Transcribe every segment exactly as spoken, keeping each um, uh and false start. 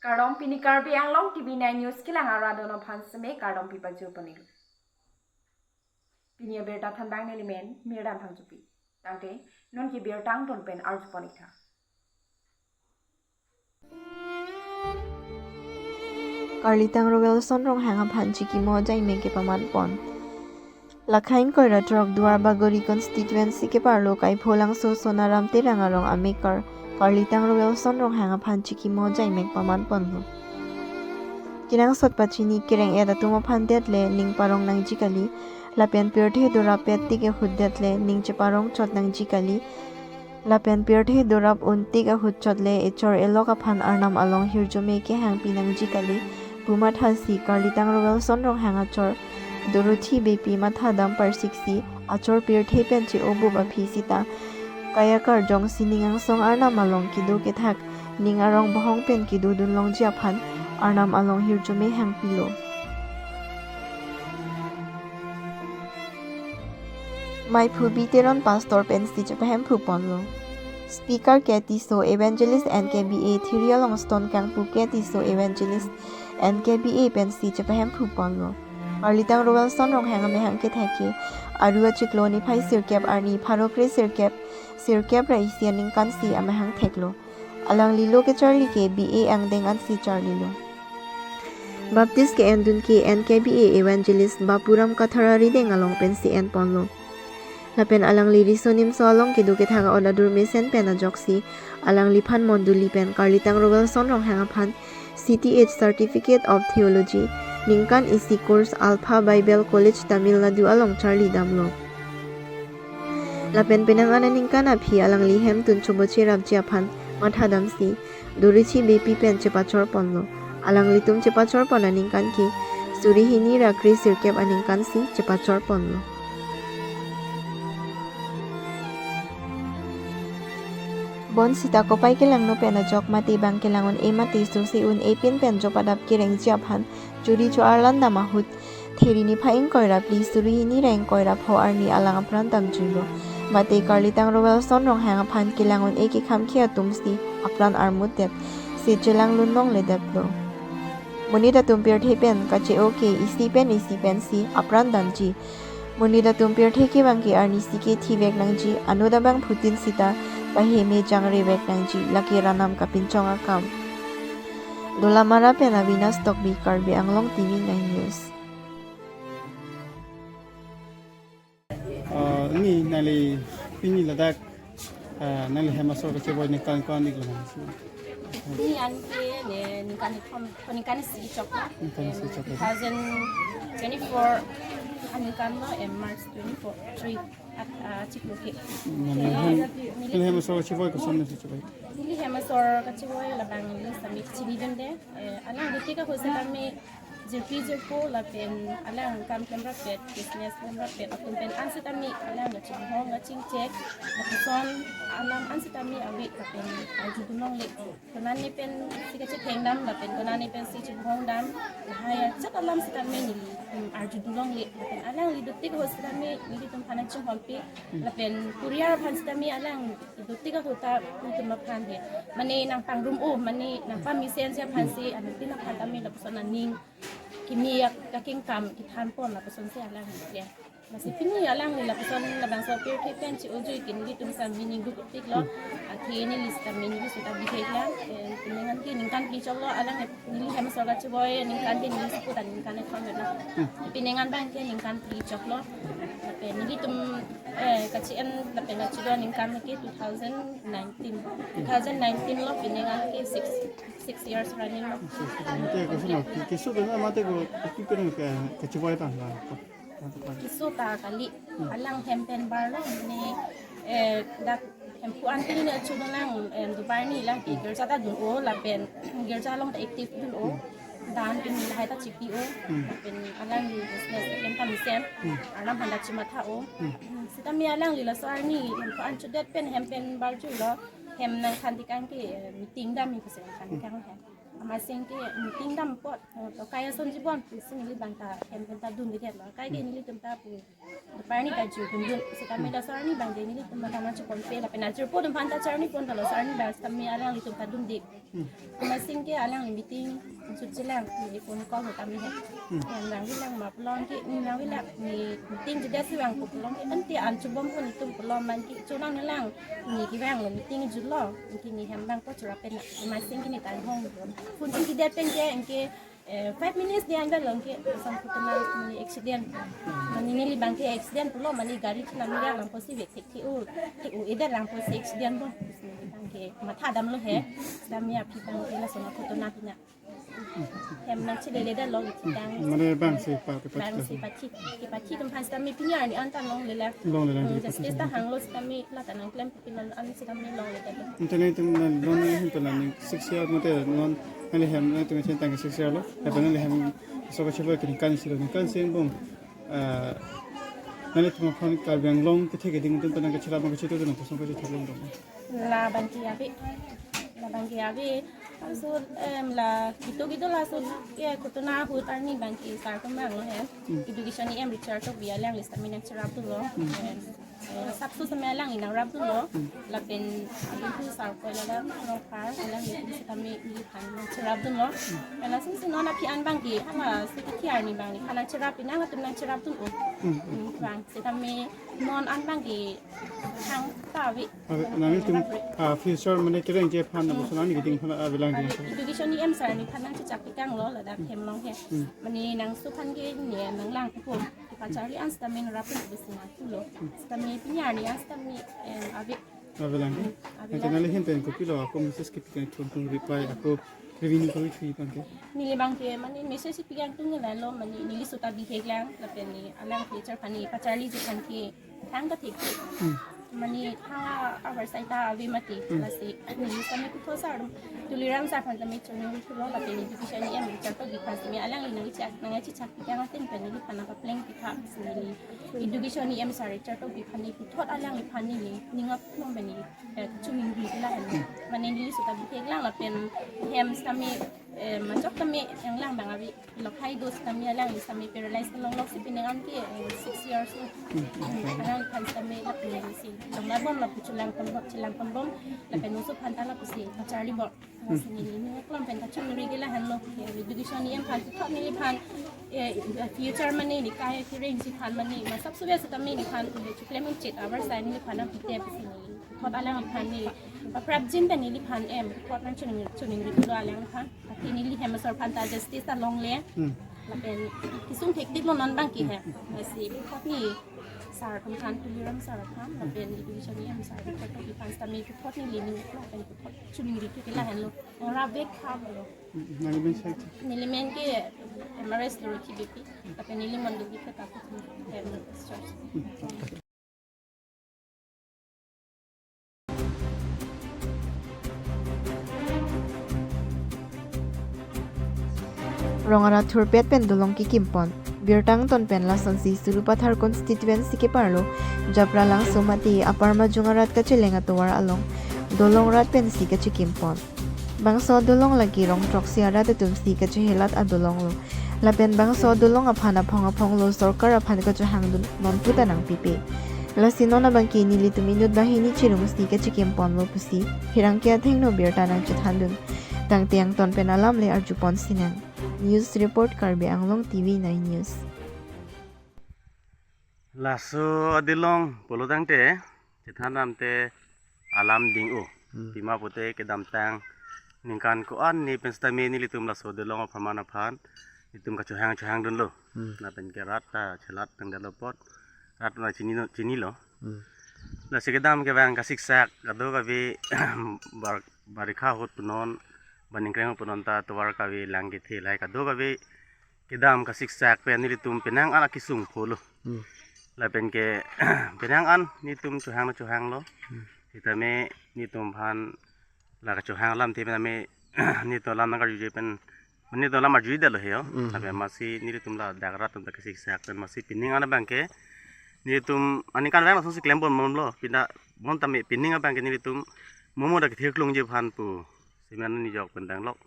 Kardom, pini Karbi Anglong T V nine News kelang arat atum aphan seme kardom pipajir pon-iklo. Pini abirta thanbang neli men Mirdan Phangchopi. Tangte non ke birta angton pen arju pon-ik tha. Karlitang Rowelson Ronghang aphan chikimo ajaimek kepaman pon. Lakha ingkoi ra throk Duarbagori constituency keparlo Kaipholangso Sonaram Terang arong amekar Karlitang Rowelson Ronghang aphan chikimo ajaimek paman ponlo. Kenangsot pachini kereng-et atum aphan det le ning parong nangji kali, lapen pirthe dorap pet tik ahut det le ning cheparong chot nangji kali, lapen pirthe dorap un tik ahut chot le echor elok aphan arnam along hirjume kehangpi nangji kali pu mathasi Karlitang Rowelson Ronghang achor Dorothy Beypi mathadam parsiksi achor pirthe pen che-obup aphi sita kaya karjong sining angsong arnam along kedo kethak ning arong bohong pen kedodun longji aphan arnam along hirjume hangpilo. Maiphu B Teron pastor pensi chepahemphu ponlo. Speaker K Tisso, Evangelist N K B A, Thiri along Stone Kangpu K Tisso, Evangelist N K B A pensi chepahemphu ponlo. Karlitang Rowelson Ronghang amahang kethek ke aru achiklo niphai sirkep arni pharo kre sirkep, sirkep ra isi aningkan si amahang theklo. Alangli lo kecharli ke B A angdeng ansi charlilo. Baptist ke-endun ke N K B A Evangelist Bapuram Kathar arideng along pensi en ponlo. Lapen alangli riso nimso along kedo kethak a-onadur mesen pen ajoksi alangliphan mondoli pen Karlitang Rowelson Ronghang aphan C T H Certificate of Theology ningkan isi course Alpha Bible College Tamil Nadu along charli damlo. Lapen penang an aningkan aphi alangli hemtun choboche rapji aphan mathadamsi Dorothy Beypi pen chepachor ponlo. Alanglitum chepachor pon aningkan ke suri hini ra kre sirkep aningkan si chepachor ponlo. Bonsita kopai kelangno pen ajok mate bang kelang un-e mate sose un-e pin pen jop adap kerengji aphan churi cho-arlan dam ahut Thiri niphai ingkoi ra phli suri hini ra ingkoi ra pho arni alang apran damjuilo. Mate Karlitang Rowelson Ronghang aphan kelang un-e kekhamkhe atumsi apran armutdet, si chelang lunlongledetlo. Monit atum pirthe pen kache-o ke isi pen isi pensi apran damji. Monit atum pirthe kevang ke arnisi ke thivek nangji, anut abangphutin sita paheme jangrevek nangji, lake arnam kapinchong akam. Dolamara pen Avinas Tokbi, Karbi Anglong T V nine News. Ah, ni nangli pini ladak, ah, nangli hem asor kacheboi ningkan ko-an iklo nang? Ni an ke ne ningkan ni thom, ningkan ni isi chok. Ningkan ni isi chok. Two thousand twenty-four aningkan lo, eh, March twenty-four, three, at, ah, chiklo ke. Mane hem, nangli hem asor kacheboi koson nangsi cheboi? Neli hem asor kacheboi labang neli sitame chinidunde, eh, alang dotik ahut sitame jirpi jirpo lapen alang kam klem rapet, business klem rapet atum pen an sitame alang kachingthom kachingchek, lapuson alam an sitame ave lapen arjudun longle. Konane pensi kachetheng dam lapen konane pensi chingthom dam, lahai ajat alam sitame neli, hmm, arjudun longle. Lapen alangli dotik ahut sitame nelitum aphan chinghonpi, lapen career aphan sitame alang dotik ahut ta nelitum aphan he, mane nangpangrum-o, mane nangpamesen si aphansi, anuttin aphan tame lapuson aning kimi ak-, akengkam kethan pon lapusonsi alang ya. Lasi pini alangli lapuson labangso pirthe pen che-ojui ke nelitum sitame ning duk-iklo. Athe neli sitame neli sita bihek lang. Eh, pini ningkan ke ningkan phli choklo, alang neli hem asor kacheboi ningkan ke neli seput aningkan ekon lo. Pini ningkan abang ke ningkan phli choklo. Lapen nelitum, eh, kachi-en lapen kachido aningkan ke two thousand nineteen. Two thousand nineteen lo, pini ningkan ke six, six years running lo. Mate koson, ke-, keso pen mate ko, kopi pen ke, kacheboi tang la. Keso ta kali, alang hem pen barlo, ne, eh, dak hemphu an pini ne achu lang, eh, dobar ni lang ke girja ta dun-o lapen girja along ta active dun-o, dan pini lahai ta chipi-o, lapen alangli business pen ta mesen, arnam aphan ta chimatha-o. Sitame alangli laso arni hemphu an chudet pen hem pen barjulo, hem nangthan tekang ke, eh, meeting dam ni pusi nangthan tekang hem. Amasing ke meeting dam apot, eh, to kaya son jibon, si neli abang ta hem pen ta dundedetlo. Kai ke nelitum ta pu, parni ta ju dundun. Sitame laso arni abang ke nelitum ta nangchepon pe lapen ajirpo atum aphan ta charni pon ta laso arni abang sitame alanglitum ta dunde. Amasing ke alangli meeting jutjelang, neli phone call ho tame he. Nang nangvilang ma pulo ke, nang nangvilang, ne meeting jutdet si vang pu pulo ke, ante an chubom pon itum pulo man ke, chonangnelang, ne kevanglo meeting jutlo, ke ne hem abang po chura pen na, amasing ke ne ta hong pon. Phone chingkidet pen ke, anke, eh, five minutes de anvelo ke, sang Khotona ne accident. Mane neli abang ke accident pulo, mane gari chenam ya lang po si vek thek thek-o, thek-o-edet lang po si accident po. Anke matha damlo he, dam ya pi abang ke lason a Khotona pi na. Hem nangcheleledetlo ke thekdang. Mane bang si pa ke pa. Bang si pathi, kepathi atum aphan sitame pini arni an ta longle la. Longle la, hmm, justice ta hanglo sitame la ta nangklem pipin an sitame longledetlo. Ante nelitum non hin to la ning six year mate non nangli hem nangtum chen tang six year lo. Apa nangli hem so kachelo ke ningkan isi lo, ningkan isi angbong. Ah, nanglitum aphan Karbi Anglong kethe keding atum pen nangkacherap nangkachetong atum kosong kachethe long dong. La abang ke ave, la abang ke ave. Laso, em, la kedo kedo laso, ya, Khotona ahut arni abang ke sar atum vanglo he. Hmm. Education E M Richard Tokbi alangli sitame nangcherapdunlo. Hmm. Em, eh, sapso sitame alangli nangrapdunlo. Hmm. Lapen abang ke sar ko la la Rongphar alangli sitame neliphan nangcherapdunlo. Hmm. Lapen lason si non aphi an abang ke, hala si kethi arni abang nephan nangcherap, penang atum nangcherapdun-o. Hmm. Hmm, abang sitame non an abang ke thangta ave. Ave, nangtum, ah, future mane kereng ke aphan, hmm, lapuson arni keding aphan avelang ke. Education E M sir nephan nangchechak pikanglo ladak hem along he. Hmm. Mane nangso aphan ke ne nanglang ko. Kepacharli an sitame nangrangrap pon besi nangpulo. Hmm. Sitame pini arni an sitame, em, ave. Avelang ke. Hmm, avelang. Ante nangli hin pen kopilo ako message kepikang thum thum reply ako revenue ko thui abang ke. Neli abang ke mane message pikang atum nanglo, mane neli sota bihek lang lapen ne alang future aphan ne pacharliji aphan ke thangta thek. Hmm. Mane thang avar sai ta ave mati. Hmm. Lasi neli sitame puthot sar Tuliram sir aphan sitame choningrithulo lapen education E M Richard Tokbi aphan sitame alangli nangchak nangchechak pikang atin pen neliphan nangpapleng pita si neli education E M sir Richard Tokbi aphan ne puthot alangliphan ne ning aklong pen ne, eh, choningri ke lahen. Hmm. Mane neli sota bihek lang lapen hem sitame, eh, machok tame nanglang abang ave. Lokhai dos sitame alangli sitame paralyze kelong lok si penang an ke, eh, six years lo. Hmm. Hmm, alangphan sitame lapen si longle bom lapu chelang pon bom, chelang pon bom lapen oso aphan ta lapusi pacharli bom. Hmm. Lasi neli ning aklong pen ta choningri ke lahenlo. Eh, education E M aphan puthot neliphan, eh, future mane ne kai kerengji aphan mane ma sapso ave sitame nephan, eh, chiklem un chit avar sai neliphan nangpite pusi neli puthot alangliphan ne paprapjin pen neliphan, em, puthot nangchoning, choningrithulo alangliphan. Ante neli hem asor aphan ta justice ta longle. Hmm. Lapen kesung thektiklo non abang ke he. Lasi puthot ne sar atum aphan, Tuliram sir aphan lapen education E M sir aphan, puthot nephan sitame puthot neli ning lapen puthot choningrithu ke lahenlo. Nangravek aphanlo. Hmm, nangli men sai. Neli men ke M R S Lorikhi Beypi. Lapen neli mondoli ke Tapu Church. Hmm. Rong arat thurpet pen dolong kekim pon. Birta angton pen lasonsi Sarupathar constituency keparlo Japralangso mate Upper Majung arat kacheleng atovar along dolong rat pensi kachikim pon. Bangso adolong lake rong throksi arat atumsi kachehelat adolong lo. Lapen bangso adolong aphan aphong aphong lo, sorkar aphan kachohangdun non puta nangpipe. Lasi non abangke nelitum inut banghini chirumsi kachikim ponlo pusi pherangke athengno birta nangchethandun. Tangte angton pen alam le arju pon sinang. News report, Karbi Anglong T V nine News. Laso adolong pulo tangte chethan damte alam ding-o. Hmm. Pima pute kedamtang ningkan ko-an ni pen sitame nelitum laso adolong apharman aphan itum kachohang chohangdunlo. Hmm. Lapen ke rat ta chelat tangdetlo apot rat ta chinilo, chinilo. Hmm. Lasi kedam kevang kasiksak kadokave bar-, barikha ahut punon, baningkreng ahut punon ta tovar kave lang kethe lahai kadokave kedam kasiksak pen nelitum penang an akesung pholo. Hmm. Lapen ke penang an nelitum chohang chohanglo. Hmm. Sitame nelitum aphan la kachohang alamthe pen ame nelitum alam nangkarjuje pen nelitum alam arjudetlo he yo. Hmm. Lapen masi nelitum ladak rat atum ta kasiksak pen masi pining an abangke nelitum aningkanvang lasonsi klem pon bomlo. Pina bon tame pining abangke nelitum momo ta kethir klungji aphan pu. Siman ni jok pen danglok.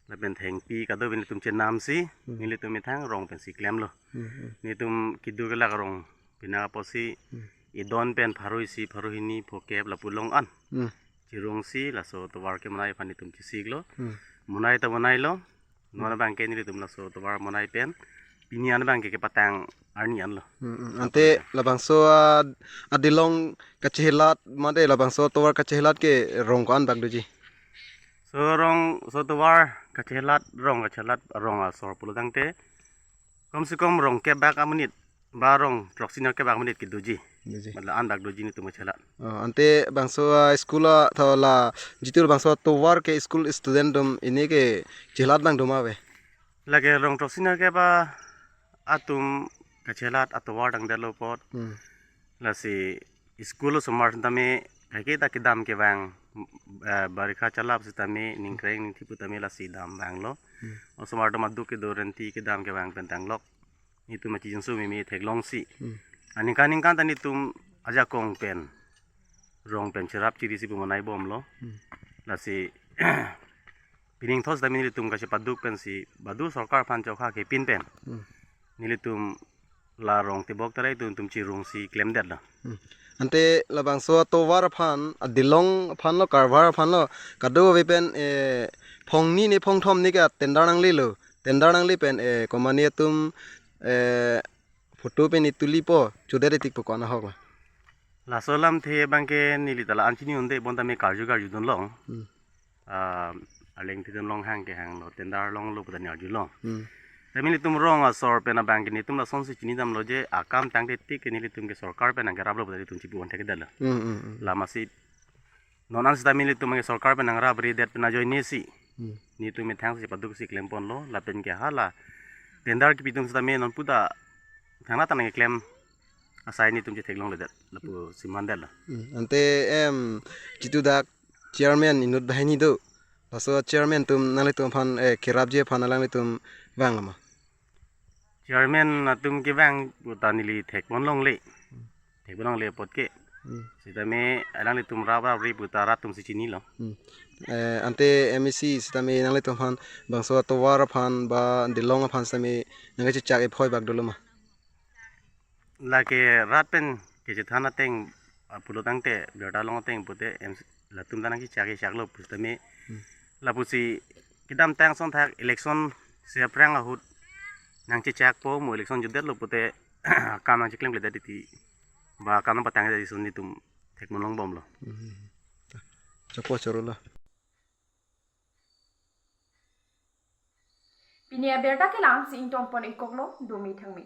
lapen thengpi kadokave nelitum chenamsi, Hmm. nelitum methang rong pensi klemlo. Hmm, hmm. Nelitum kedo kelak rong pina apotsi Hmm. idon pen pharo isi, pharo hini, phokep lapu along an Hmm. chirongsi laso tovar kemonai aphan nelitum chesiklo. Hmm. Monai ta monailo. Non Hmm. abangke nelitum laso tovar monai pen pini an abangke kepatang arni anlo. Hmm, hmm. Ante labangso a, adilong kachehelat mate labangso tovar kachehelat ke rong ko-an bak doji? So rong, so tovar kachehelat, rong kachehelat, rong asor pulo tangte kom se kom rong kep bak amonit ba rong throksi nerkep bak amonit kedoji. Doji. Matla an bak doji nelitum kachehelat. Oh, ante bangso a school a tho la jitu bangso tovar ke school student atum ini ke chehelat abang do ma ave? Lake rong throksi nerkep atum kachehelat atovar tangdetlo apot. Hmm. Lasi school osomar sitame kaike ta kedam kevang, eh, barikha chalap sitame ningkreng ningthi putame lasi dam vanglo. Hmm. Osomar atum aduk kedo renti kedam kevang pen tanglok. Nelitum achi jinso meme theklongsi. Hmm. Aningkan ningkan ta nelitum ajakong pen rong pen cherap chirisi pu monai bomlo. Hmm. Lasi pining thos dami nelitum kachepaduk pensi badu sorkar aphan chokha kepin pen. Hmm. Nelitum la rong tebok tarai atum, atum chirongsi klemdetlo. Hmm. Ante labangso atovar aphan, adilong aphanlo, karvar aphanlo, kadokave pen, eh, phongni ne phongthom ne ke tender nanglelo. Tender nangle pen, eh, komane atum, eh, photo pen itulipo, chodet etikpo ko-an ahok la? Laso alamthe abangke neli ta la-an chini un-e, bonta me karju karjudun long. Hmm. Ah, arleng thidun long hang ke hanglo, tender longlo puta ne arjulong. Hmm. Tame nelitum rong asor pen abangke nelitum lasonsi chinidamlo je akam tangte tik ke nelitum ke sorkar pen nangkeraplo puta nelitum chipu-on thekdetlo. Hmm, hmm, hmm. Lamasi non an sitame nelitum ke sorkar pen nangrapri det pen ajoinesi. Hmm. Nelitum methang si paduksi klemponlo, lapen ke hala tender kepi atum sitame non puta thangna tanang keklem asai nelitum chetheklongledet, lapu simandetlo. Hmm. Ante em jitu dak chairman inut banghini do. Laso chairman atum nanglitum aphan, eh, kerapji aphan alanglitum vanglo ma? Chairman atum kevang puta neli thekpon longle. Thekpon longle apot ke. Hmm. Sitame alanglitum raprapri puta rat atumsi chinilo. Hmm. Eh, ante M A C sitame nanglitum aphan bangso atovar aphan ba dilong aphan sitame nangkachechak ephoi bak dolo ma? Lake rat pen kechethan ateng, ah, pulo tangte birta long ateng pute em latum ta nangkechak kechaklo pusitame. Hmm. Lapusi kedamtang asonthak election si aphrang ahut nangchechakpo mo election jutdetlo pute kam nangcheklemkledet titi ba kam nangpatangdet isi nelitum thekpon longbomlo. Hmm. Chokpo chorolo. Pini abirta ke la-ansi ingtonpon-ikoklo, dome thangme.